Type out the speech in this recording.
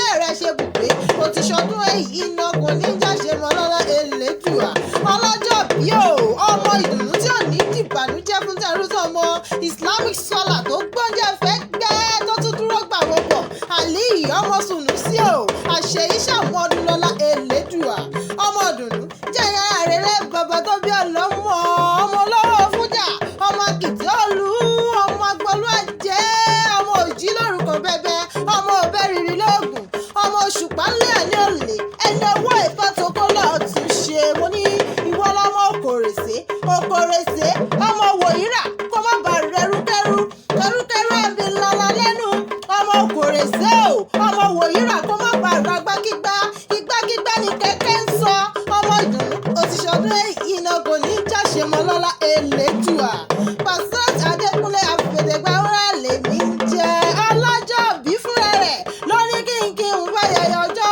filé rẹ̀ ṣe bùgbé. Kò ti ṣọdún èyí iná kò ní jáṣe mọ́ lọ́lá Elédùà. Ọlọ́jọ́ bí o, ọmọ ìdùnnú tí ò ní dìbànújẹ́ fún tẹrú tọmọ, Islamic scholar tó gbọ́njẹ fẹ́ gbẹ́ tó tún dúró gbà wọ́pọ̀, Àlí ọmọ Sùnúsì o, àṣeyí ṣàmọ́dún lọ́lá Elédùà. Ọmọ ìdùnnú jẹ́ ìyára rere, bàbá tó bí ọlọ́mọ, ọmọ olówó fújà, ọmọ akìtì olú, ọmọ agbolú ajé, ọmọ òjì lórúkọ bẹbẹ, ọmọ òbẹ rírì lóògùn, ọmọ òṣùpá ńlẹ̀ ní òlè ẹni ọwọ́ ìfàtòkọ́ lọ́ọ́ tún ṣe. Mo ní ìwọ lọ́mọ òkòrèsé òkòrèsé, ọmọ wòyíra kó má bàa rẹrúkẹrú kẹrúkẹrú àbí lọ́lá lẹ́nu, ọmọ òkòrèsé o, ọmọ wòyíra kó má bàa ragbákígbá igbákígbá ní kẹ̀kẹ́ ń sọ. Ọmọ ìdùnnú, òtíṣọdún èyí náà kò ní jáṣe mọ́ lọ́lá Elédùà. Pastor Adékúnlé Àfẹ̀dẹ̀gbàwúrà lèmi ń jẹ́. Ọlọ́jọ́ bí fúnra rẹ̀ lóní kí n bá yẹyẹ ọjọ́.